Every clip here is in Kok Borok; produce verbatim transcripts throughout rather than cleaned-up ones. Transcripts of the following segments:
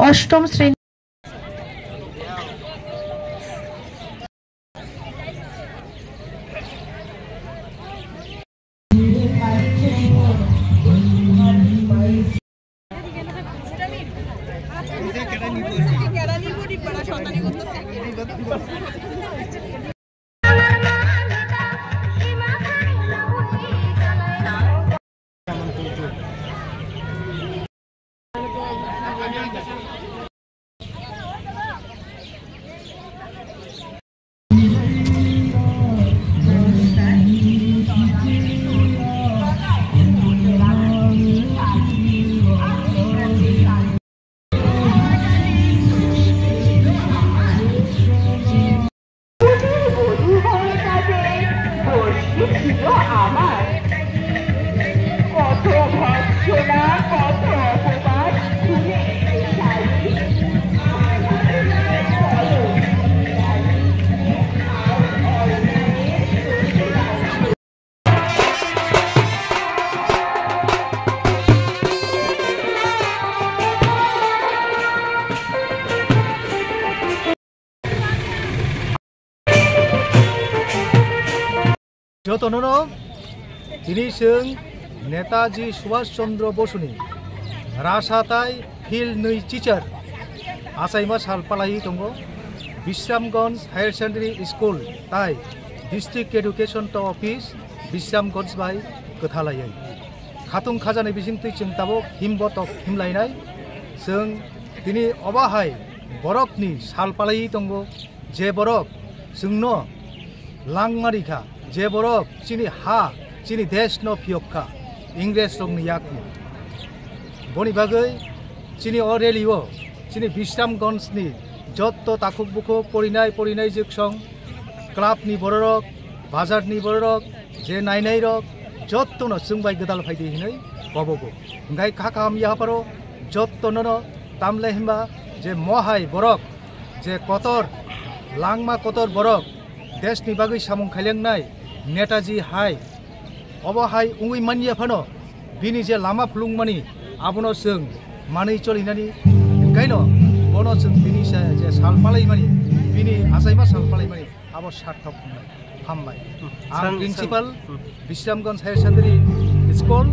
অষ্টম শ্রেণী। Jotonono tini chwng Netaji Subhash Chandra Bosuni rasa tai phil nwi chichar achaima sal palaiwi tongo. Bisramganj Higher Secondary School tai District Education Office Bisramganj bai kwthalaiwi khatung khajani bisingtwi chwng tabuk himbotok himlainai. Chwng tini obo hai borokni sal palaiwi tongo, je borok chwngno langma rikha, je borok chini ha, chini deshno phiyok kha Ingresrokni yakni. Boni bagwi chini o rally-o chini Bisramganjni jotto takhuk bukhuk porinai porinai jwksong, clubni bororok, bazarni bororok, je nainairok jottono chwng bai gwdal phaidi hinwi kobogo. Hwnkhe kha kaham yapharo jottonono tamle himba je mohai borok je kotor, langma kotor borok, deshni bagwi samung khailengnai Netaji hai, obo hai wngwi manya phano bini je lama phulungmani abono chwng manwi cholinani, hwnkhaino bono chwng bini sa-, je sal palaimani, bini achaima sal palaimani abo sarthok wngnai. Hambai. Hmm. Ang San-, principal, san-, hmm. Bisramganj Higher Secondary School,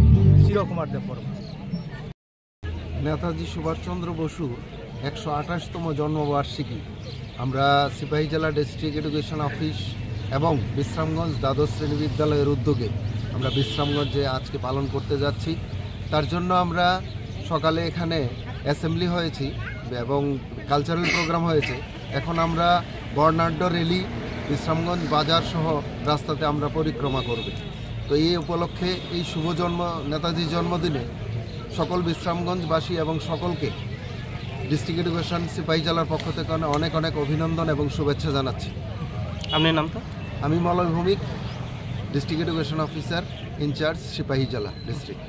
Shiro Kumar Debbarma. Netaji সুভাষচন্দ্র বসুর একশো আঠাশতম জন্মবার্ষিকী আমরা Sepahijala district education office এবং বিশ্রামগঞ্জ দ্বাদশ শ্রেণী বিদ্যালয়ের উদ্যোগে আমরা বিশ্রামগঞ্জে আজকে পালন করতে যাচ্ছি। তার জন্য আমরা সকালে এখানে অ্যাসেম্বলি হয়েছি এবং কালচারাল প্রোগ্রাম হয়েছে। এখন আমরা বর্ণাঢ্য র্যালি, বিশ্রামগঞ্জ বাজার সহ রাস্তাতে আমরা পরিক্রমা করবে। তো এই উপলক্ষে এই শুভ জন্ম, নেতাজির জন্মদিনে সকল বিশ্রামগঞ্জবাসী এবং সকলকে ডিস্ট্রিক্ট এডুকেশন সিপাহীজলার পক্ষ থেকে অনে-, অনেক অনেক অভিনন্দন এবং শুভেচ্ছা জানাচ্ছি। আপনার নাম তো? আমি Malay Bhowmik, district education officer in-charge Sepahijala ডিস্ট্রিক্ট।